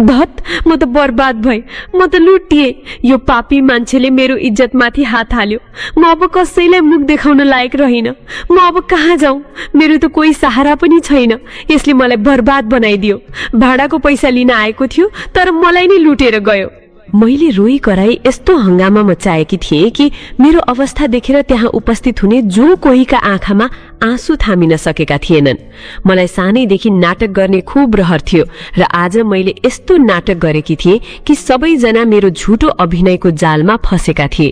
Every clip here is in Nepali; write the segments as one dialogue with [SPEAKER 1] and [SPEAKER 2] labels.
[SPEAKER 1] धत, म त बर्बाद भए, म त लुटिए। यो पापी मान्छेले मेरो इज्जतमाथि हात हाल्यो। म अब कसैलाई मुख देखाउन लायक रहिन। म अब कहाँ जाउँ? मेरो त कोही सहारा पनि छैन। यसले मलाई बर्बाद बनाइदियो। भाडाको पैसा लिन आएको थियो, तर मलाई नै लुटेर गयो। मैले रोई कराई यस्तो हंगामा मचाएकी थिएँ कि मेरो अवस्था देखेर त्यहाँ उपस्थित हुने जो कोहीका आँखामा आँसु थामिन सकेका थिएनन्। मलाई सानैदेखि नाटक गर्ने खूब रहर थियो र आज मैले यस्तो नाटक गरेकी थिएँ कि सबैजना मेरो झुटो अभिनयको जालमा फसेका थिए।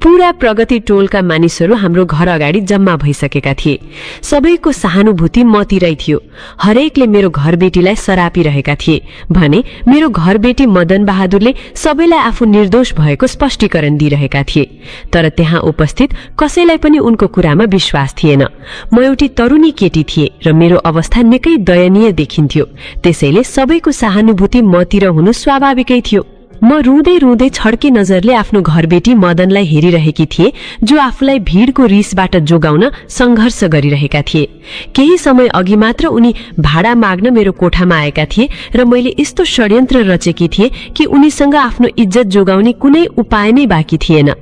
[SPEAKER 1] पूरा प्रगति टोलका मानिसहरू हाम्रो घर अगाडि जम्मा भइसकेका थिए। सबैको सहानुभूति मतिरै थियो। हरेकले मेरो घरबेटीलाई सरापिरहेका थिए भने मेरो घरबेटी मदन बहादुरले सबैलाई आफू निर्दोष भएको स्पष्टीकरण दिइरहेका थिए। तर त्यहाँ उपस्थित कसैलाई पनि उनको कुरामा विश्वास थिएन। म एउटी तरुणी केटी थिए र मेरो अवस्था निकै दयनीय देखिन्थ्यो। त्यसैले सबैको सहानुभूति मतिर हुनु स्वाभाविकै थियो। म रुँदै रुँदै छड्के नजरले आफ्नो घरबेटी मदनलाई हेरिरहेकी थिए, जो आफूलाई भीड़को रिसबाट जोगाउन संघर्ष गरिरहेका थिए। केही समय अघि मात्र उनी भाडा माग्न मेरो कोठामा आएका थिए र मैले यस्तो षड्यन्त्र रचेकी थिए कि उनीसँग आफ्नो इज्जत जोगाउने कुनै उपाय नै बाँकी थिएन।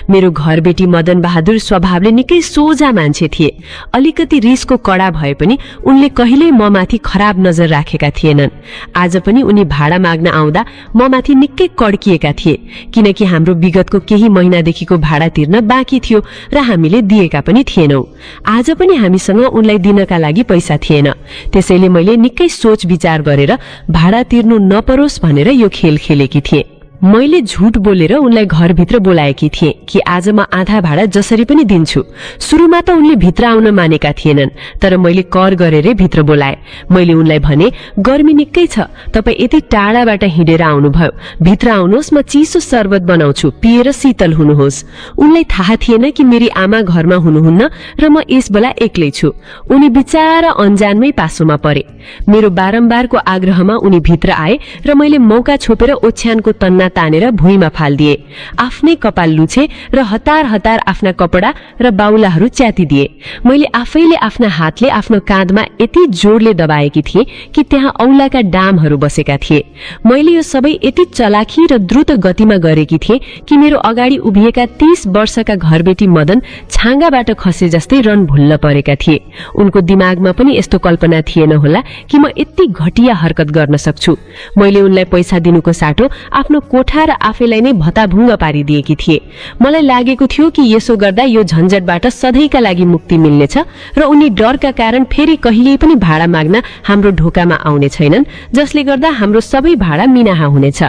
[SPEAKER 1] मेरो घरबेटी मदन बहादुर स्वभावले निकै सोझा मान्छे थिए। अलिकति रिसको कडा भए पनि उनले कहिल्यै म माथि खराब नजर राखेका थिएनन्। आज पनि उनी भाडा माग्न आउँदा म माथि निकै कड्किएका थिए, किनकि हाम्रो विगतको केही महिनादेखिको भाडा तिर्न बाँकी थियो र हामीले दिएका पनि थिएनौं। आज पनि हामीसँग उनलाई दिनका लागि पैसा थिएन। त्यसैले मैले निकै सोच विचार गरेर भाडा तिर्नु नपरोस् भनेर यो खेल खेलेकी थिएँ। मैले झुट बोलेर उनलाई घरभित्र बोलाएकी थिएँ कि आज म आधा भाडा जसरी पनि दिन्छु। सुरुमा त उनले भित्र आउन मानेका थिएनन्, तर मैले कर गरेरै भित्र बोलाए। मैले उनलाई भने, गर्मी निकै छ, तपाई यति टाढाबाट हिँडेर आउनुभयो, भित्र आउनुहोस्, म चिसो शरबत बनाउँछु, पिएर शीतल हुनुहोस्। उनलाई थाहा थिएन कि मेरी आमा घरमा हुनुहुन्न र म यस बेला एक्लै छु। उनी बिचारा अन्जानमै पासोमा परे। मेरो बारम्बारको आग्रहमा उनी भित्र आए र मैले मौका छोपेर ओछ्यानको तन्ना तानेर भुइँमा फाल्दिए। आफ्नै कपाल लुछे र हतार हतार आफ्ना कपडा र बाउलाहरू च्यातिदिए। मैले आफैले आफ्ना हातले आफ्नो काँधमा यति जोडले दबाएकी थिए कि त्यहाँ औलाका डामहरू बसेका थिए। मैले यो सबै यति चलाखी र द्रुत गतिमा गरेकी थिए कि मेरो अगाडि उभिएका 30 वर्षका घरबेटी मदन छाँगाबाट खसे जस्तै रन भुल्न परेका थिए। उनको दिमागमा पनि यस्तो कल्पना थिएन होला कि म यति घटिया हरकत गर्न सक्छु। मैले उनलाई पैसा दिनुको साटो आफ्नो कोठा र आफैलाई नै भताभुङ्ग पारिदिएकी थिए। मलाई लागेको थियो कि यसो गर्दा यो झन्झटबाट सधैँका लागि मुक्ति मिल्नेछ र उनी डरका कारण फेरि कहिल्यै पनि भाडा माग्न हाम्रो ढोकामा आउने छैनन्, जसले गर्दा हाम्रो सबै भाडा मिनाहा हुनेछ।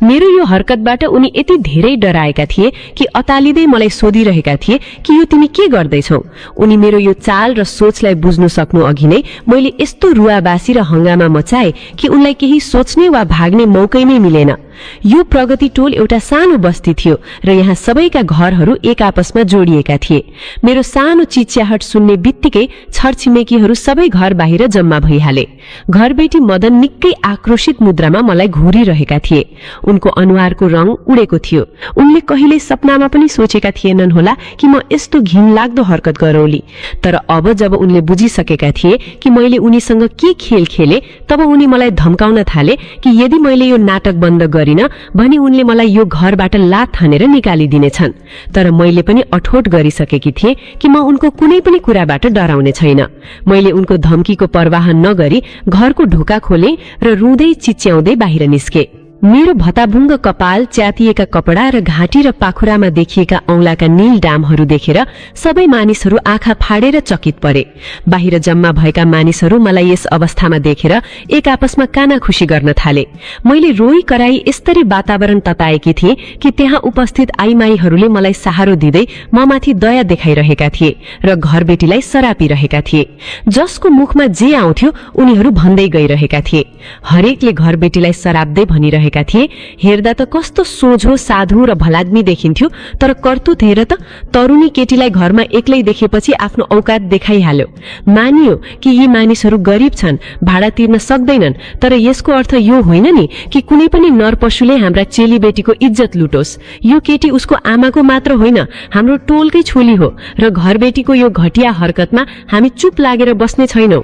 [SPEAKER 1] मेरो यो हरकतबाट उनी यति धेरै डराएका थिए कि अतालिँदै मलाई सोधिरहेका थिए कि यो तिमी के गर्दैछौ। उनी मेरो यो चाल र सोचलाई बुझ्नु सक्नु अघि नै मैले यस्तो रुवाबासी र हंगामा मचाए कि उनलाई केही सोच्ने वा भाग्ने मौकै नै मिलेन। यो प्रगति टोल एउटा सानो बस्ती थियो र यहाँ सबैका घरहरू एक आपसमा जोडिएका थिए। मेरो सानो चिच्याहट सुन्ने बित्तिकै छरछिमेकीहरू सबै घर बाहिर जम्मा भइहाले। घरबेटी मदन निकै आक्रोशित मुद्रामा मलाई घुरिरहेका थिए। उनको अनुहारको रंग उडेको थियो। उनले कहिल्यै सपनामा पनि सोचेका थिएनन् होला कि म यस्तो घिनलाग्दो हरकत गरौली। तर अब जब उनले बुझिसकेका थिए कि मैले उनीसँग के खेल खेले, तब उनी मलाई धम्काउन थाले कि यदि मैले यो नाटक बन्द गरिन भने उनले मलाई यो घरबाट लात हानेर निकालिदिनेछन्। तर मैले पनि अठोट गरिसकेकी थिए कि म उनको कुनै पनि कुराबाट डराउने छैन। मैले उनको धम्कीको परवाह नगरी घरको ढोका खोले र रुँदै चिच्याउँदै बाहिर निस्के। मेरो भताभुङ्ग कपाल, च्यातिएका कपडा र घाँटी र पाखुरामा देखिएका औंलाका नील डामहरू देखेर सबै मानिसहरू आँखा फाडेर चकित परे। बाहिर जम्मा भएका मानिसहरू मलाई यस अवस्थामा देखेर एक आपसमा कानाखुसी गर्न थाले। मैले रोई कराई यस्तरी वातावरण तताएकी थिए कि त्यहाँ उपस्थित आइमाईहरूले मलाई सहारो दिँदै ममाथि दया देखाइरहेका थिए र घरबेटीलाई सरापिरहेका थिए। जसको मुखमा जे आउँथ्यो उनीहरू भन्दै गइरहेका थिए। हरेकले घरबेटीलाई सराप्दै भनिरहेका थिए, हेर्दा त कस्तो सोझो, साधु र भलाद्मी देखिन्थ्यो, तर कर्तुत हेर त, तरुणी केटीलाई घरमा एक्लै देखेपछि आफ्नो औकात देखाइहाल्यो। मानियो कि यी मानिसहरू गरिब छन्, भाडा तिर्न सक्दैनन्, तर यसको अर्थ यो होइन नि कि कुनै पनि नरपशुले हाम्रा चेलीबेटीको इज्जत लुटोस्। यो केटी उसको आमाको मात्र होइन, हाम्रो टोलकै छोली हो र घरबेटीको यो घटिया हरकतमा हामी चुप लागेर बस्ने छैनौं।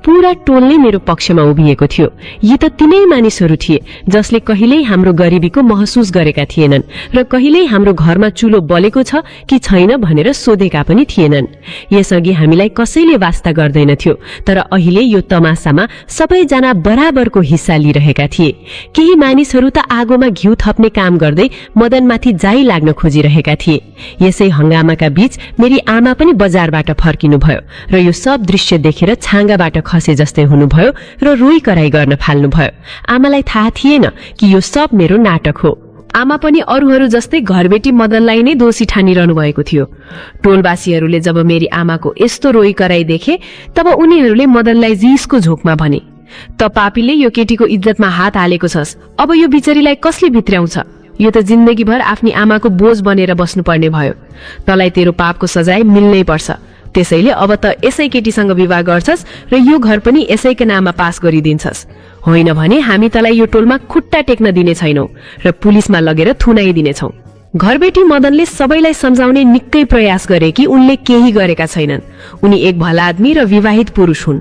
[SPEAKER 2] पूरा टोल नै मेरो पक्षमा उभिएको थियो। यी त तिनै मानिसहरू थिए जसले कहिल्यै हाम्रो गरिबीको महसुस गरेका थिएनन् र कहिल्यै हाम्रो घरमा चुलो बलेको छ कि छैन भनेर सोधेका पनि थिएनन्। यसअघि हामीलाई कसैले वास्ता गर्दैनथ्यो, तर अहिले यो तमासामा सबैजना बराबरको हिस्सा लिइरहेका थिए। केही मानिसहरू त आगोमा घिउ थप्ने काम गर्दै मदनमाथि जाइ लाग्न खोजिरहेका थिए। यसै हंगामाका बीच मेरी आमा पनि बजारबाट फर्किनु भयो र यो सब दृश्य देखेर छाँगाबाट खसे जस्तै हुनुभयो र रोई कराई गर्न फाल्नुभयो। आमालाई थाहा थिएन कि यो सब मेरो नाटक हो। आमा पनि अरूहरू जस्तै घरबेटी मदनलाई नै दोषी ठानिरहनु भएको थियो। टोलवासीहरूले जब मेरी आमाको यस्तो रोई कराई देखे तब उनीहरूले मदनलाई रिसको झोकमा भने, त पापीले यो केटीको इज्जतमा हात हालेको छस्, अब यो बिचरीलाई कसले भित्र्याउँछ? यो त जिन्दगीभर आफ्नी आमाको बोझ बनेर बस्नुपर्ने भयो। तँलाई तेरो पापको सजाय मिल्नै पर्छ। त्यसैले अब त यसै केटीसँग विवाह गर्छस् र यो घर पनि यसैका नाममा पास गरिदिन्छस्, होइन भने हामी तँलाई यो टोलमा खुट्टा टेक्न दिने छैनौ र पुलिसमा लगेर थुनाइदिनेछौ। घरबेटी मदनले सबैलाई सम्झाउने निकै प्रयास गरे कि उनले केही गरेका छैनन्। उनी एक भला आदमी र विवाहित पुरुष हुन्,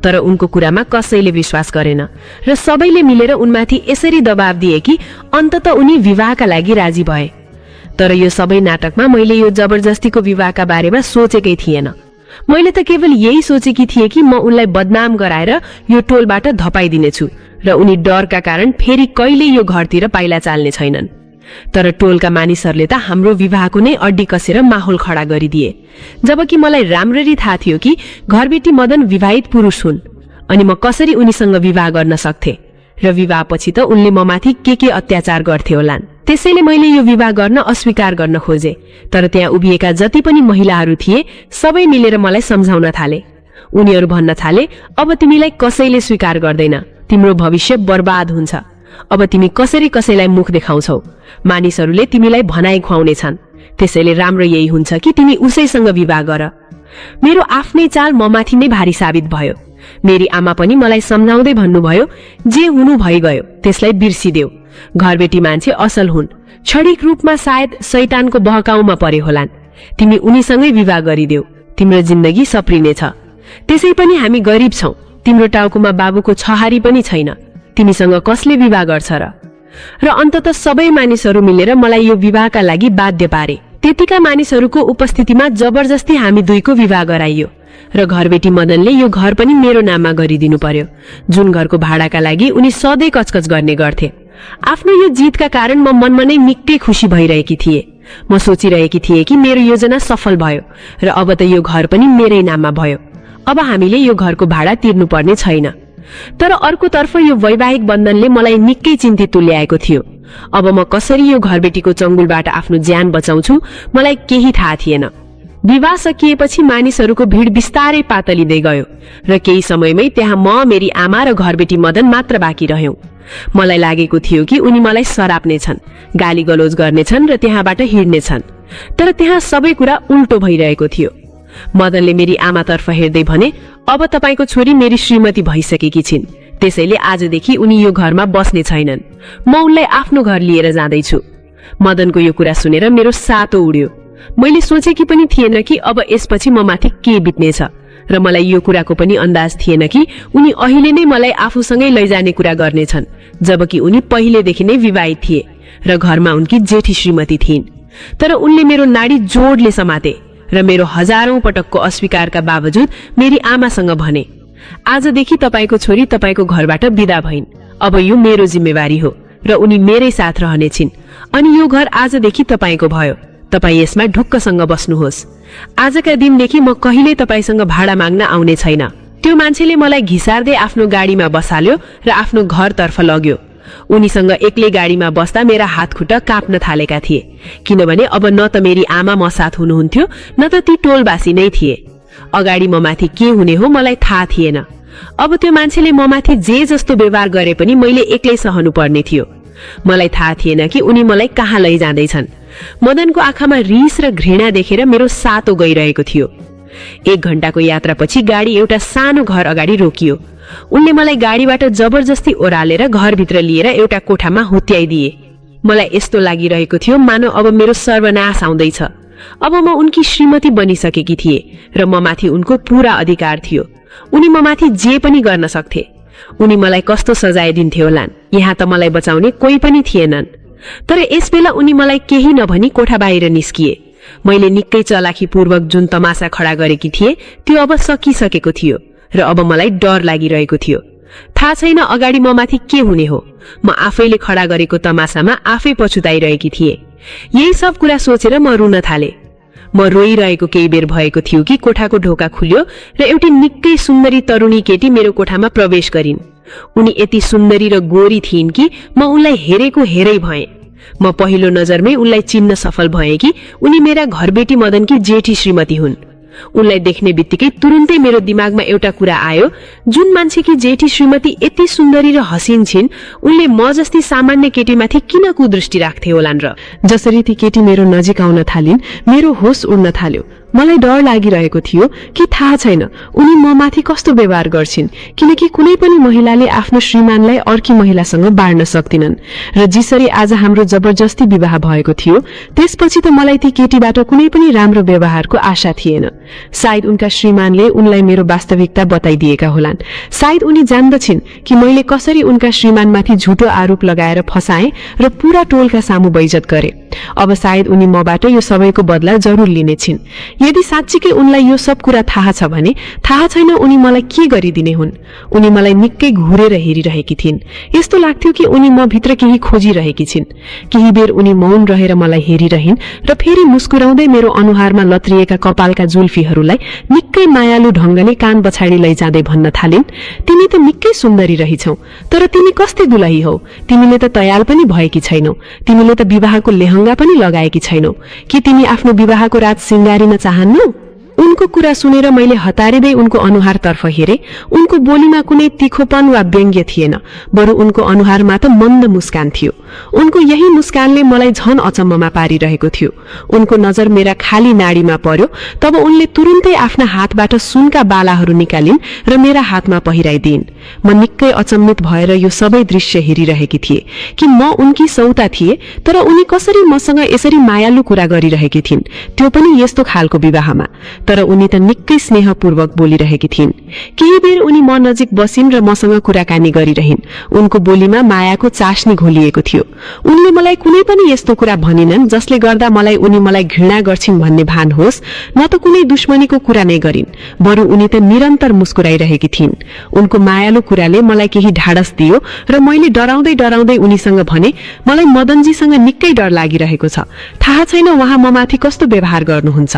[SPEAKER 2] तर उनको कुरामा कसैले विश्वास गरेन र सबैले मिलेर उनमाथि यसरी दबाब दिए कि अन्तत उनी विवाहका लागि राजी भए। तर यो सबै नाटकमा मैले यो जबरजस्तीको विवाहका बारेमा सोचेकै थिएन। मैले त केवल यही सोचेकी थिए कि म उनलाई बदनाम गराएर यो टोलबाट धपाइदिनेछु र उनी डरका कारण फेरि कहिले यो घरतिर पाइला चाल्ने छैनन्। तर टोलका मानिसहरूले त हाम्रो विवाहको नै अड्डी कसेर माहौल खडा गरिदिए, जबकि मलाई राम्ररी थाहा थियो कि घरबेटी मदन विवाहित पुरुष हुन् अनि म कसरी उनीसँग विवाह गर्न सक्थे र विवाहपछि त उनले ममाथि के अत्याचार गर्थे होलान्। त्यसैले मैले यो विवाह गर्न अस्वीकार गर्न खोजे, तर त्यहाँ उभिएका जति पनि महिलाहरू थिए सबै मिलेर मलाई सम्झाउन थाले। उनीहरू भन्न थाले, अब तिमीलाई कसैले स्वीकार गर्दैन, तिम्रो भविष्य बर्बाद हुन्छ, अब तिमी कसरी कसैलाई मुख देखाउँछौ, मानिसहरूले तिमीलाई भनाइ खुवाउनेछन्, त्यसैले राम्रो यही हुन्छ कि तिमी उसैसँग विवाह गर। मेरो आफ्नै चाल ममाथि नै भारी साबित भयो। मेरी आमा पनि मलाई सम्झाउँदै भन्नुभयो, जे हुनु भइगयो त्यसलाई बिर्सिदेऊ, घरबेटी मान्छे असल हुन्, क्षणिक रूपमा सायद शैतानको बहकाउमा परे होलान्, तिमी उनीसँगै विवाह गरिदेऊ, तिम्रो जिन्दगी सप्रिनेछ। त्यसै पनि हामी गरिब छौं, तिम्रो टाउकोमा बाबुको छहारी पनि छैन, तिमीसँग कसले विवाह गर्छ र? र अन्तत सबै मानिसहरू मिलेर मलाई यो विवाहका लागि बाध्य पारे। त्यतिका मानिसहरूको उपस्थितिमा जबरजस्ती हामी दुईको विवाह गराइयो र घरबेटी मदनले यो घर पनि मेरो नाममा गरिदिनु पर्यो, जुन घरको भाडाका लागि उनी सधैँ कचकच गर्ने गर्थे। आफ्नो यो जितका कारण म मनमा नै निकै खुसी भइरहेकी थिए। म सोचिरहेकी थिए कि मेरो योजना सफल भयो र अब त यो घर पनि मेरै नाममा भयो। अब हामीले यो घरको भाडा तिर्नु पर्ने छैन। तर अर्कोतर्फ यो वैवाहिक बन्धनले मलाई निकै चिन्तित तुल्याएको थियो। अब म कसरी यो घरबेटीको चंगुलबाट आफ्नो ज्यान बचाउँछु मलाई केही थाहा थिएन। विवाह सकिएपछि मानिसहरूको भिड बिस्तारै पातलिँदै गयो र केही समयमै त्यहाँ म, मेरी आमा र घरबेटी मदन मात्र बाँकी रह्यौं। मलाई लागेको थियो कि उनी मलाई सराप्नेछन्, गाली गलोज गर्नेछन् र त्यहाँबाट हिड्नेछन्, तर त्यहाँ सबै कुरा उल्टो भइरहेको थियो। मदनले मेरी आमातर्फ हेर्दै भने, अब तपाईको छोरी मेरी श्रीमती भइसकेकी छिन्, त्यसैले आजदेखि उनी यो घरमा बस्ने छैनन्, म उनलाई आफ्नो घर लिएर जाँदैछु। मदनको यो कुरा सुनेर मेरो सातो उड्यो। मैले सोचेकी पनि थिएन कि अब यसपछि म माथि के बित्नेछ र मलाई यो कुराको पनि अन्दाज थिएन कि उनी अहिले नै मलाई आफूसँगै लैजाने कुरा गर्नेछन्, जबकि उनी पहिलेदेखि नै विवाहित थिए र घरमा उनकी जेठी श्रीमती थिइन्। तर उनले मेरो नाडी जोडले समाते र मेरो हजारौं पटकको अस्वीकारका बावजुद मेरी आमासँग भने, आजदेखि तपाईको छोरी तपाईको घरबाट बिदा भइन्, अब यो मेरो जिम्मेवारी हो र उनी मेरै साथ रहनेछिन् अनि यो घर आजदेखि तपाईको भयो, तपाई यसमा ढुक्कसँग बस्नुहोस्। आजका दिनदेखि म कहिल्यै तपाईसँग भाडा माग्न आउने छैन। त्यो मान्छेले मलाई घिसार्दै आफ्नो गाडीमा बसाल्यो र आफ्नो घरतर्फ लग्यो। उनीसँग एक्लै गाडीमा बस्दा मेरा हात खुट्टा काप्न थालेका थिए, किनभने अब न त मेरी आमा म साथ हुनुहुन्थ्यो न त ती टोलवासी नै थिए। अगाडि म माथि के हुने हो मलाई थाहा थिएन। अब त्यो मान्छेले म माथि जे जस्तो व्यवहार गरे पनि मैले एक्लै सहनु पर्ने थियो। मलाई थाहा थिएन कि उनी मलाई कहाँ लैजाँदैछन्। मदनको आँखामा रिस र घृणा देखेर मेरो सातो गइरहेको थियो। 1 घण्टाको यात्रापछि गाडी एउटा सानो घर अगाडि रोकियो। उनले मलाई गाडीबाट जबरजस्ती ओह्रालेर घरभित्र लिएर एउटा कोठामा हुत्याइदिए। मलाई यस्तो लागिरहेको थियो मानव अब मेरो सर्वनाश आउँदैछ। अब म उनकी श्रीमती बनिसकेकी थिए र म माथि उनको पूरा अधिकार थियो। उनी ममाथि जे पनि गर्न सक्थे। उनी मलाई कस्तो सजाय दिन्थे होलान्, यहाँ त मलाई बचाउने कोही पनि थिएनन्। तर यसबेला उनी मलाई केही नभनी कोठा बाहिर निस्किए। मैले निकै चलाखीपूर्वक जुन तमासा खडा गरेकी थिएँ त्यो अब सकिसकेको थियो र अब मलाई डर लागिरहेको थियो। थाहा छैन अगाडि ममाथि के हुने हो। म आफैले खडा गरेको तमासामा आफै पछुताइरहेकी थिएँ। यही सब कुरा सोचेर म रुन थाले। म रोइरहेको केही बेर भएको थियो कि कोठाको ढोका खुल्यो र एउटी निकै सुन्दरी तरुणी केटी मेरो कोठामा प्रवेश गरिन्। उनी यति सुन्दरी र गोरी थिइन् कि म उनलाई हेरेको हेरै भएँ। म पहिलो नजरमै उनलाई चिन्न सफल भएँ कि उनी मेरा घरबेटी मदनकी जेठी श्रीमती हुन्। उनलाई देख्ने बित्तिकै तुरुन्तै मेरो दिमागमा एउटा कुरा आयो, जुन मान्छेकी जेठी श्रीमती यति सुन्दरी र हसिन छिन् उनले म जस्ती सामान्य केटीमाथि किन कुदृष्टि राख्थे होलान् र। जसरी ती केटी मेरो नजिक आउन थालिन् मेरो होस उड्न थाल्यो। मलाई डर लागिरहेको थियो कि थाहा छैन उनी म माथि कस्तो व्यवहार गर्छिन्, किनकि कुनै पनि महिलाले आफ्नो श्रीमानलाई अर्की महिलासँग बाँड्न सक्दिनन्। र जसरी आज हाम्रो जबरजस्ती विवाह भएको थियो त्यसपछि त मलाई ती केटीबाट कुनै पनि राम्रो व्यवहारको आशा थिएन। सायद उनका श्रीमानले उनलाई मेरो वास्तविकता बताइदिएका होलान्। सायद उनी जान्दछिन् कि मैले कसरी उनका श्रीमानमाथि झुटो आरोप लगाएर फसाएँ र पूरा टोलका सामु बेइज्जत गरे। अब सायद उनी मबाट यो सबैको बदला जरुर लिनेछिन्। यदि साँच्चीकै उनलाई यो सब कुरा थाहा छ भने थाहा छैन उनी मलाई के गरिदिने हुन्। उनी मलाई निकै घुरेर हेरिरहेकी थिइन्। यस्तो लाग्थ्यो कि उनी म भित्र केही खोजिरहेकी छिन्। केही बेर उनी मौन रहेर मलाई हेरिरहिन् र फेरि मुस्कुराउँदै मेरो अनुहारमा लत्रिएका कपालका जुल्फीहरूलाई निकै मायालु ढंगले कान पछाडि लैजाँदै भन्न थालिन्, तिमी त निकै सुन्दरी रहिछौ, तर तिमी कस्तै दुलही हौ। तिमीले त तयार पनि भएकी छैनौ। तिमीले त विवाहको लेहंगा पनि लगाएकी छैनौ। के तिमी आफ्नो विवाहको रात सिंगारिन चाहन्नौ? उनको कुरा सुनेर मैले हतारिँदै उनको अनुहारतर्फ हेरे। उनको बोलीमा कुनै तीखोपन वा व्यङ्ग्य थिएन, बरु उनको अनुहारमा त मन्द मुस्कान थियो। उनको यही मुस्कानले मलाई झन अचम्ममा पारिरहेको थियो। उनको नजर मेरा खाली नाडीमा पर्यो। तब उनले तुरुन्तै आफ्ना हातबाट सुनका बालाहरू निकालिन् र मेरा हातमा पहिराइदिइन्। म निकै अचम्मित भएर यो सबै दृश्य हेरिरहेकी थिए कि म उनकी सौता थिए, तर उनी कसरी मसँग यसरी मायालु कुरा गरिरहेकी थिइन्, त्यो पनि यस्तो खालको विवाहमा। तर उनी त निकै स्नेहपूर्वक बोलिरहेकी थिइन्। केही बेर उनी म नजिक बसिन् र मसँग कुराकानी गरिरहिन्। उनको बोलीमा मायाको चासनी घोलिएको थियो। उनले मलाई कुनै पनि यस्तो कुरा भनिनन् जसले गर्दा मलाई उनी मलाई घृणा गर्छिन् भन्ने भान होस्, न त कुनै दुश्मनीको कुरा नै गरिन्, बरु उनी त निरन्तर मुस्कुराइरहेकी थिइन्। उनको मायालु कुराले मलाई केही ढाडस दियो र मैले डराउँदै डराउँदै उनीसँग भने, मलाई मदनजीसँग निकै डर लागिरहेको छ। थाहा छैन उहाँ ममाथि कस्तो व्यवहार गर्नुहुन्छ।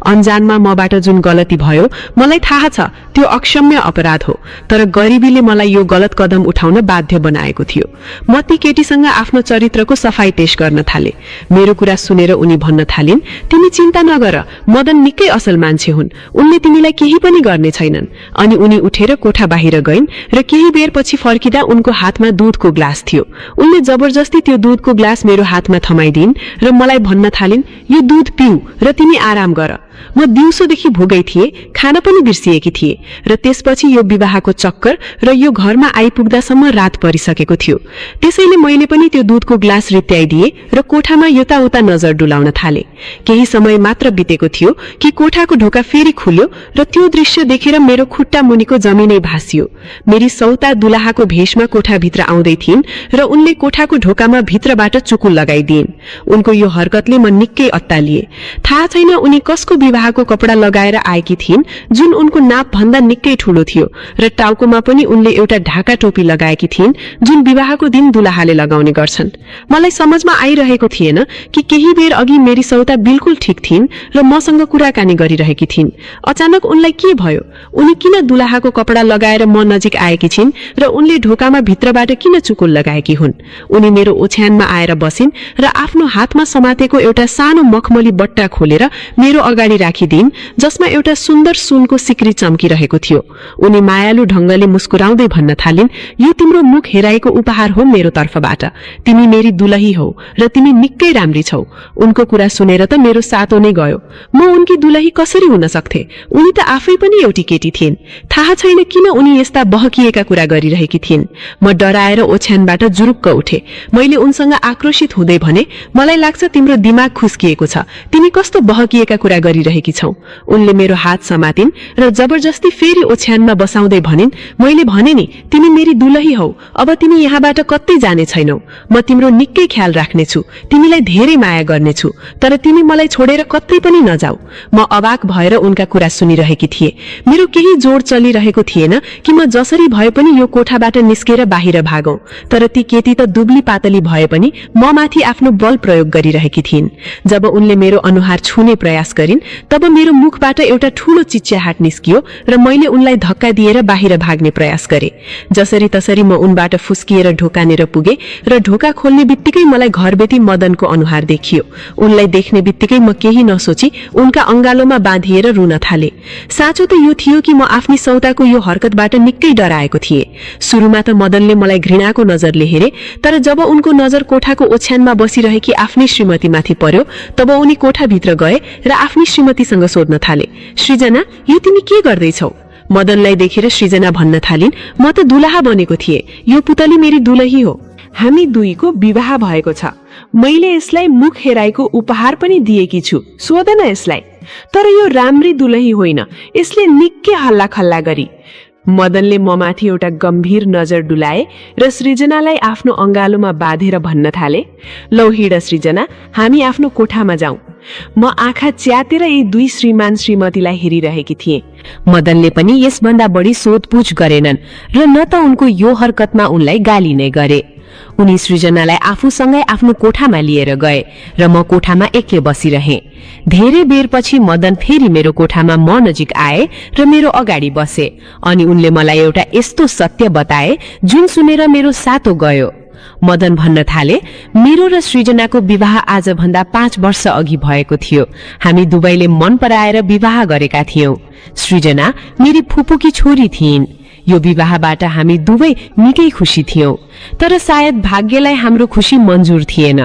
[SPEAKER 2] अनजानमा मबाट जुन गलती भयो मलाई थाहा छ त्यो अक्षम्य अपराध हो, तर गरिबीले मलाई यो गलत कदम उठाउन बाध्य बनाएको थियो। म ती केटीसँग आफ्नो चरित्रको सफाई पेश गर्न थाले। मेरो कुरा सुनेर उनी भन्न थालिन्, तिमी चिन्ता नगर, मदन निकै असल मान्छे हुन्, उनले तिमीलाई केही पनि गर्ने छैनन्। अनि उनी उठेर कोठा बाहिर गइन् र केही बेरपछि फर्किँदा उनको हातमा दूधको ग्लास थियो। उनले जबरजस्ती त्यो दूधको ग्लास मेरो हातमा थमाइदिइन् र मलाई भन्न थालिन्, यो दूध पिऊ र तिमी आराम गर। म दिउँसोदेखि भोगै थिए, खाना पनि बिर्सिएकी थिए र त्यसपछि यो विवाहको चक्कर र यो घरमा आइपुग्दासम्म रात परिसकेको थियो। त्यसैले मैले पनि त्यो दूधको ग्लास रित्याइदिए र कोठामा यताउता नजर डुलाउन थाले। केही समय मात्र बितेको थियो कि कोठाको ढोका फेरि खुल्यो र त्यो दृश्य देखेर मेरो खुट्टा मुनिको जमिनै भासियो। मेरी सौता दुलाहाको भेषमा कोठाभित्र आउँदै थिइन् र उनले कोठाको ढोकामा भित्रबाट चुकुल लगाइदिइन्। उनको यो हरकतले म निकै अत्तालिए। थाहा छैन उनी कसको विवाहको कपडा लगाएर आएकी थिइन् जुन उनको नाप भन्दा निकै ठूलो थियो र टाउकोमा पनि उनले एउटा ढाका टोपी लगाएकी थिइन् जुन विवाहको दिन दुलाहाले लगाउने गर्छन्। मलाई समझमा आइरहेको थिएन कि केही बेर अघि मेरी सौता बिल्कुल ठीक थिइन् र मसँग कुराकानी गरिरहेकी थिइन्। अचानक उनलाई के भयो? उनी किन दुलाहाको कपडा लगाएर म नजिक आएकी छिन् र उनले ढोकामा भित्रबाट किन चुकुल लगाएकी हुन्? उनी मेरो ओछ्यानमा आएर बसिन् र आफ्नो हातमा समातेको एउटा सानो मखमली बट्टा खोलेर मेरो अगाडि राखिदिइन् जसमा एउटा सुन्दर सुनको सिक्री चम्किरहेको थियो। उनी मायालु ढंगले मुस्कुराउँदै भन्न थालिन्, यो तिम्रो मुख हेराएको उपहार हो मेरो तर्फबाट। तिमी मेरी दुलही हौ र तिमी निकै राम्री छौ। उनको कुरा सुनेर त मेरो सातो नै गयो। म उनकी दुलही कसरी हुन सक्थे? उनी त आफै पनि एउटी केटी थिइन्। थाहा छैन किन उनी यस्ता बहकिएका कुरा गरिरहेकी थिइन्। म डराएर ओछ्यानबाट जुरुक्क उठे। मैले उनसँग आक्रोशित हुँदै भने, मलाई लाग्छ तिम्रो दिमाग खुस्किएको छ, तिमी कस्तो बहकिएका कुरा गरिरहेकी बसिरहेकी छौ। उनले मेरो हात समातिन् र जबरजस्ती फेरि ओछ्यानमा बसाउँदै भनिन्, मैले भने नि तिमी मेरी दुलही हौ, अब तिमी यहाँबाट कतै जाने छैनौ। म तिम्रो निकै ख्याल राख्नेछु, तिमीलाई धेरै माया गर्नेछु, तर तिमी मलाई छोडेर कतै पनि नजाऊ। म अबाक भएर उनका कुरा सुनिरहेकी थिए। मेरो केही जोड चलिरहेको थिएन कि म जसरी भए पनि यो कोठाबाट निस्केर बाहिर भागौं, तर ती केटी त दुब्ली पातली भए पनि म माथि आफ्नो बल प्रयोग गरिरहेकी थिइन्। जब उनले मेरो अनुहार छुने प्रयास गरिन् तब मेरो मुखबाट एउटा ठूलो चिच्याहाट निस्कियो र मैले उनलाई धक्का दिएर बाहिर भाग्ने प्रयास गरे। जसरी तसरी म उनबाट फुस्किएर ढोकानेर पुगे र ढोका खोल्ने बित्तिकै मलाई घरबेटी मदनको अनुहार देखियो। उनलाई देख्ने बित्तिकै म केही नसोची उनका अंगालोमा बाँधिएर रुन थाले। साँचो त यो थियो कि म आफ्नी सौताको यो हरकतबाट निकै डराएको थिएँ। सुरुमा त मदनले मलाई घृणाको नजरले हेरे, तर जब उनको नजर कोठाको ओछ्यानमा बसिरहेकी आफ्नी श्रीमतीमाथि पर्यो तब उनी कोठाभित्र गए र आफ्नी श्रीमतीसँग सोध्न थाले, सृजना यो तिमी के गर्दैछौ? मदनलाई देखेर सृजना भन्न थालिन्, म त दुलाहा बनेको थिएँ, यो पुतली मेरी दुलही हो। हामी दुईको विवाह भएको छ। मैले यसलाई मुख हेराइको उपहार पनि दिएकी छु, सोध न यसलाई। तर यो राम्री दुलही होइन, यसले निकै हल्ला खल्ला गरी। मदनले ममाथि एउटा गम्भीर नजर डुलाए र सृजनालाई आफ्नो अंगालोमा बाँधेर भन्न थाले, लौ हिड सृजना, हामी आफ्नो कोठामा जाउँ। म आँखा च्यातेर यी दुई श्रीमान श्रीमतीलाई हेरिरहेकी थिएँ। मदनले पनि यसभन्दा बढी सोधपुछ गरेनन् र न त उनको यो हरकतमा उनलाई गाली नै गरे। उनी सृजनालाई आफूसँगै आफ्नो कोठामा लिएर गए र म कोठामा एक्लै बसिरहेँ। धेरै बेरपछि मदन फेरि मेरो कोठामा म नजिक आए र मेरो अगाडि बसे अनि उनले मलाई एउटा यस्तो सत्य बताए जुन सुनेर मेरो सातो गयो। मदन भन्न थाले, मेरो र सृजनाको विवाह आजभन्दा 5 वर्ष अघि भएको थियो। हामी दुवैले मन पराएर विवाह गरेका थियौं। सृजना मेरी फुपूकी छोरी थिइन्। यो विवाहबाट हामी दुवै निकै खुशी थियौं, तर सायद भाग्यलाई हाम्रो खुशी मन्जुर थिएन।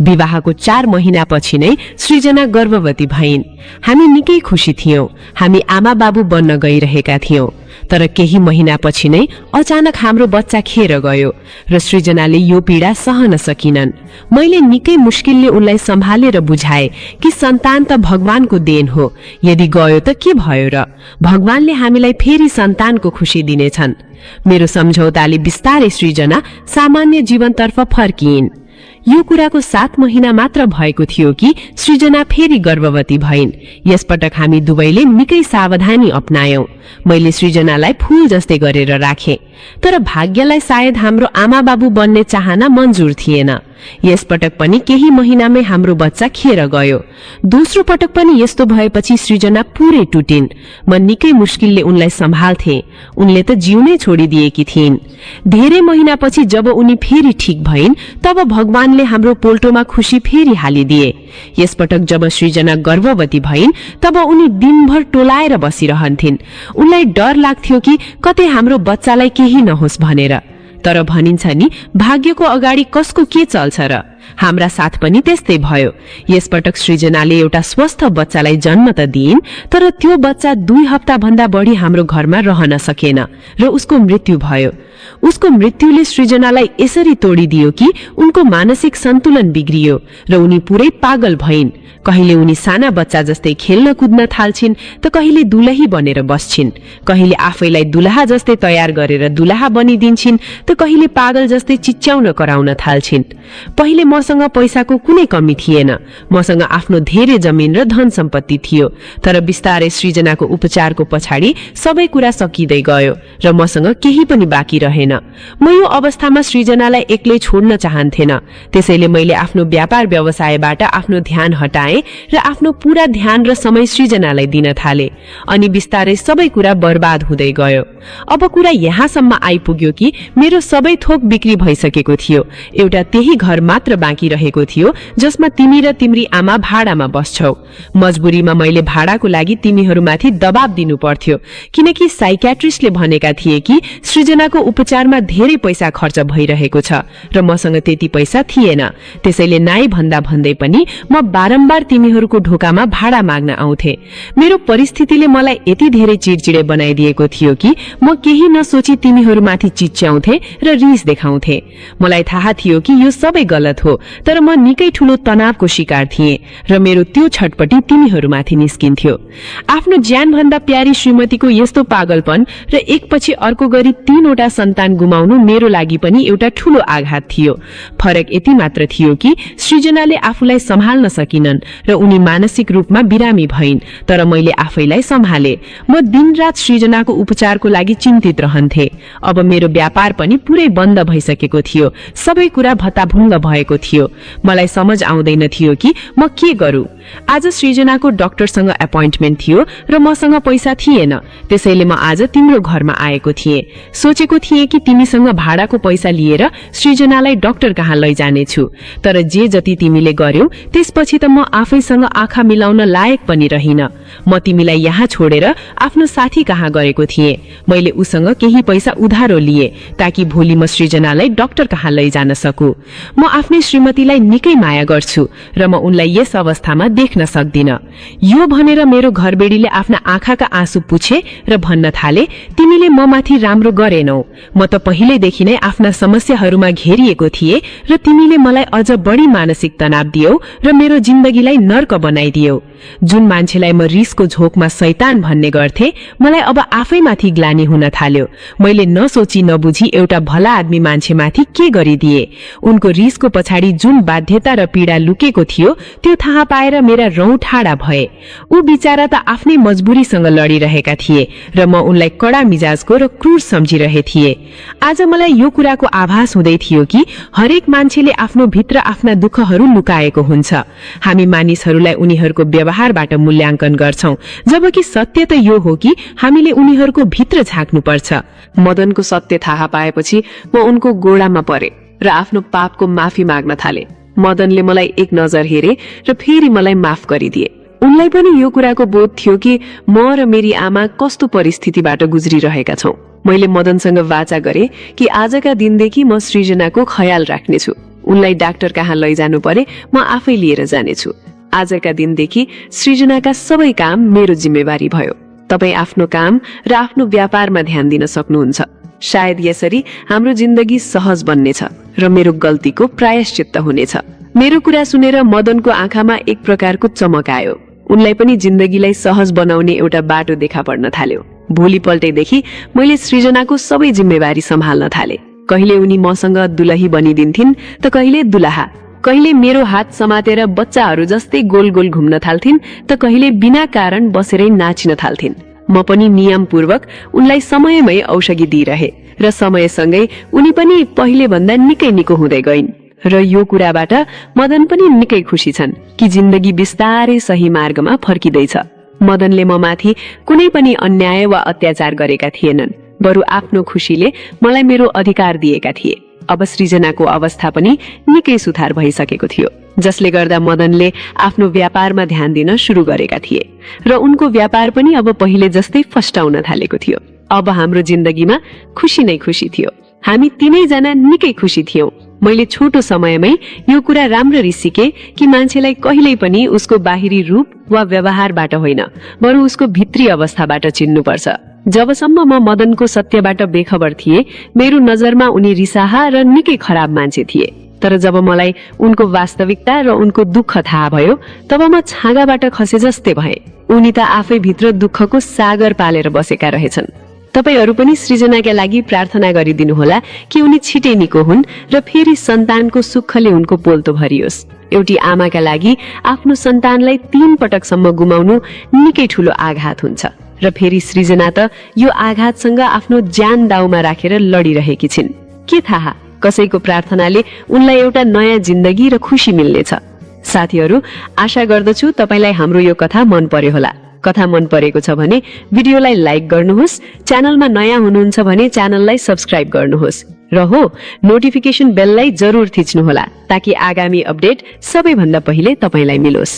[SPEAKER 2] विवाहको 4 महिनापछि नै सृजना गर्भवती भइन्। हामी निकै खुशी थियौं, हामी आमा बाबु बन्न गइरहेका थियौं, तर केही महिनापछि नै अचानक हाम्रो बच्चा खेर गयो र सृजनाले यो पीडा सहन सकिनन्। मैले निकै मुस्किलले उनलाई सम्हालेर बुझाए कि सन्तान त भगवानको देन हो, यदि गयो त के भयो र, भगवानले हामीलाई फेरि सन्तानको खुशी दिनेछन्। मेरो सम्झौताले बिस्तारै सृजना सामान्य जीवनतर्फ फर्किइन्। यो कुराको 7 महिना मात्र भएको थियो कि सृजना फेरि गर्भवती भइन्। यसपटक हामी दुवैले निकै सावधानी अपनायौं। मैले सृजनालाई फूल जस्तै गरेर राखे, तर भाग्यलाई सायद हाम्रो आमा बाबु बन्ने चाहना मन्जुर थिएन। यसपटक पनि केही महिनामै हाम्रो बच्चा खेर गयो। दोस्रो पटक पनि यस्तो भएपछि सृजना पुरै टुटिन्। म निकै मुस्किलले उनलाई सम्हाल्थे, उनले त जिउनै छोडिदिएकी थिइन्। धेरै महिनापछि जब उनी फेरि ठिक भइन् तब भगवानले हाम्रो पोल्टोमा खुशी फेरि हालिदिए। यसपटक जब सृजना गर्भवती भइन् तब उनी दिनभर टोलाएर बसिरहन्थिन्। उनलाई डर लाग्थ्यो कि कतै हाम्रो बच्चालाई केही नहोस् भनेर। तर भनिन्छ नि, भाग्यको अगाडि कसको के चल्छ र। हाम्रा साथ पनि त्यस्तै भयो। यसपटक सृजनाले एउटा स्वस्थ बच्चालाई जन्म त दिइन्, तर त्यो बच्चा 2 हप्ता भन्दा बढी हाम्रो घरमा रहन सकेन र उसको मृत्यु भयो। उसको मृत्युले सृजनालाई यसरी तोडिदियो कि उनको मानसिक सन्तुलन बिग्रियो र उनी पुरै पागल भइन्। कहिले उनी साना बच्चा जस्तै खेल्न कुद्न थाल्छिन् त कहिले दुलही बनेर बस्छिन्, कहिले आफैलाई दुलाहा जस्तै तयार गरेर दुलाहा बनिदिन्छिन् त कहिले पागल जस्तै चिच्याउन कराउन थाल्छिन्। पहिले मसँग पैसाको कुनै कमी थिएन, मसँग आफ्नो धेरै जमिन र धन सम्पत्ति थियो, तर बिस्तारै सृजनाको उपचारको पछाडि सबै कुरा सकिँदै गयो र मसँग केही पनि बाँकी रहेन। म यो अवस्थामा सृजनालाई एक्लै छोड्न चाहन्थेन, त्यसैले मैले आफ्नो व्यापार व्यवसायबाट आफ्नो ध्यान हटाए र आफ्नो पूरा ध्यान र समय सृजनालाई दिन थाले। अनि बिस्तारै सबै कुरा बर्बाद हुँदै गयो। अब कुरा यहाँसम्म आइपुग्यो कि मेरो सबै थोक बिक्री भइसकेको थियो। एउटा त्यही घर मात्र बाँकी रहेको थियो जसमा तिमी र तिम्री आमा भाडामा बस्छौ। मजबुरीमा मैले भाडाको लागि तिमीहरूमाथि दबाब दिनु पर्थ्यो, किनकि साइकियाट्रिस्टले भनेका थिए कि सृजनाको उपचारमा धेरै पैसा खर्च भइरहेको छ र मसँग त्यति पैसा थिएन। त्यसैले नाइ भन्दा भन्दै पनि म बारम्बार तिमीहरूको ढोकामा भाडा माग्न आउँथे। मेरो परिस्थितिले मलाई यति धेरै चिडचिडे बनाइदिएको थियो कि म केही नसोची तिमीहरूमाथि चिच्याउँथे र रिस देखाउँथे। मलाई थाहा थियो कि यो सबै गलत हो, तर म निकै ठूलो तनावको शिकार थिएँ र मेरो त्यो छटपटी तिमीहरूमाथि निस्किन्थ्यो। आफ्नो ज्यान भन्दा प्यारी श्रीमतीको यस्तो पागलपन र एकपछि अर्को गरी 3वटा सन्तान गुमाउनु मेरो लागि पनि एउटा ठूलो आघात थियो। फरक यति मात्र थियो कि सृजनाले आफूलाई सम्हाल्न सकिनन् र उनी मानसिक रूपमा बिरामी भइन्, तर मैले आफैलाई सम्हाले। म दिनरात सृजनाको उपचारको लागि चिन्तित रहन्थे। अब मेरो व्यापार पनि पुरै बन्द भइसकेको थियो। सबै कुरा भत्ताभुङ्ग भएको थियो। मलाई समझ आउँदैन थियो कि म के गरू। आज सृजनाको डाक्टरसँग एपोइन्टमेन्ट थियो र मसँग पैसा थिएन। त्यसैले म आज तिम्रो घरमा आएको थिएँ। सोचेको थिएँ कि तिमीसँग भाडाको पैसा लिएर सृजनालाई डाक्टर कहाँ लैजानेछु, तर जे जति तिमीले गर्यौ त्यसपछि त म आफैसँग आँखा मिलाउन लायक पनि रहिन। म तिमीलाई यहाँ छोडेर आफ्नो साथी कहाँ गएको थिएँ। मैले उसँग केही पैसा उधारो लिए ताकि भोलि म सृजनालाई डाक्टर कहाँ लैजान सकु। म आफ्नै श्रीमतीलाई निकै माया गर्छु र म उनलाई यस अवस्थामा देख्न सक्दिन। यो भनेर मेरो घरबेडीले आफ्ना आँखाका आँसु पुछे र भन्न थाले, तिमीले म माथि राम्रो गरेनौ। म त पहिलेदेखि नै आफ्ना समस्याहरूमा घेरिएको थिए र तिमीले मलाई अझ बढी मानसिक तनाव दियौ र मेरो जिन्दगीलाई नर्क बनाइदियौ। जुन मान्छेलाई म रिसको झोकमा शैतान भन्ने गर्थे, मलाई अब आफैमाथि ग्लानि हुन थाल्यो। मैले नसोची नबुझी एउटा भला आदमी मान्छेमाथि के गरिदिए। उनको रिसको पछाडि जुन बाध्यता र पीडा लुकेको थियो त्यो थाहा पाएर मेरा रौँ ठाडा भए। ऊ बिचारा त आफ्नै मजबुरीसँग लडिरहेका थिए र म उनलाई कडा मिजाजको र क्रूर सम्झिरहे थिए। आज मलाई यो कुराको आभास हुँदै थियो कि हरेक मान्छेले आफ्नो भित्र आफ्ना दुःखहरू लुकाएको हुन्छ। हामी मानिसहरूलाई उनीहरूको व्यवहारबाट मूल्याङ्कन गर्छौं, जबकि सत्य त यो हो कि हामीले उनीहरूको भित्र झाँक्नुपर्छ। मदनको सत्य थाहा पाएपछि म उनको गोडामा परे र आफ्नो पापको माफी माग्न थाले। मदनले मलाई एक नजर हेरे र फेरि मलाई माफ गरिदिए। उनलाई पनि यो कुराको बोध थियो कि म र मेरी आमा कस्तो परिस्थितिबाट गुज्रिरहेका छौं। मैले मदनसँग वाचा गरे कि आजका दिनदेखि म सृजनाको ख्याल राख्नेछु। उनलाई डाक्टर कहाँ लैजानु परे म आफै लिएर जानेछु। आजका दिनदेखि सृजनाका सबै काम मेरो जिम्मेवारी भयो। तपाई आफ्नो काम र आफ्नो व्यापारमा ध्यान दिन सक्नुहुन्छ। सायद यसरी हाम्रो जिन्दगी सहज बन्नेछ र मेरो गल्तीको प्रायश्चित्त हुनेछ। मेरो कुरा सुनेर मदनको आँखामा एक प्रकारको चमक आयो। उनलाई पनि जिन्दगीलाई सहज बनाउने एउटा बाटो देखा पर्न थाल्यो। भोलिपल्टैदेखि मैले सृजनाको सबै जिम्मेवारी सम्हाल्न थाले। कहिले उनी मसँग दुलही बनिदिन्थिन् त कहिले दुलहा। कहिले मेरो हात समातेर बच्चाहरू जस्तै गोल गोल घुम्न थाल्थिन् त कहिले बिना कारण बसेरै नाचिन थाल्थिन्। म पनि नियमपूर्वक उनलाई समयमै औषधि दिइरहे र समयसँगै उनी पनि पहिले भन्दा निकै निको हुँदै गइन्। र यो कुराबाट मदन पनि निकै खुसी छन् कि जिन्दगी बिस्तारै सही मार्गमा फर्किँदैछ। मदनले म माथि कुनै पनि अन्याय वा अत्याचार गरेका थिएनन्, बरु आफ्नो खुसीले मलाई मेरो अधिकार दिएका थिए। अब सृजनाको अवस्था पनि निकै सुधार भइसकेको थियो, जसले गर्दा मदनले आफ्नो व्यापारमा ध्यान दिन सुरु गरेका थिए र उनको व्यापार पनि अब पहिले जस्तै फस्टाउन थालेको थियो। अब हाम्रो जिन्दगीमा खुसी नै खुसी थियो। हामी तीनैजना निकै खुसी थियौं। मैले छोटो समयमै यो कुरा राम्ररी सिके कि मान्छेलाई कहिल्यै पनि उसको बाहिरी रूप वा व्यवहारबाट होइन, बरु उसको भित्री अवस्थाबाट चिन्नुपर्छ। जबसम्म म मदनको सत्यबाट बेखबर थिए, मेरो नजरमा उनी रिसाहा र निकै खराब मान्छे थिए। तर जब मलाई उनको वास्तविकता र उनको दुःख थाहा भयो, तब म छाँगाबाट खसे जस्तै भए। उनी त आफै भित्र दुःखको सागर पालेर बसेका रहेछन्। तपाईहरू पनि सृजनाका लागि प्रार्थना गरिदिनुहोला कि उनी छिटै निको हुन् र फेरि सन्तानको सुखले उनको पोल्तो भरियोस्। एउटी आमाका लागि आफ्नो सन्तानलाई 3 पटकसम्म गुमाउनु निकै ठूलो आघात हुन्छ र फेरि सृजना त यो आघातसँग आफ्नो ज्यान दाउमा राखेर लडिरहेकी छिन्। के थाहा, कसैको प्रार्थनाले उनलाई एउटा नयाँ जिन्दगी र खुसी मिल्नेछ। साथीहरू, आशा गर्दछु तपाईलाई हाम्रो यो कथा मन पर्यो होला। कथा मन परेको छ भने भिडियोलाई लाइक गर्नुहोस्, च्यानलमा नयाँ हुनुहुन्छ भने च्यानललाई सब्स्क्राइब गर्नुहोस् र हो, नोटिफिकेसन बेललाई जरुर थिच्नुहोला ताकि आगामी अपडेट सबैभन्दा पहिले तपाईलाई मिलोस्।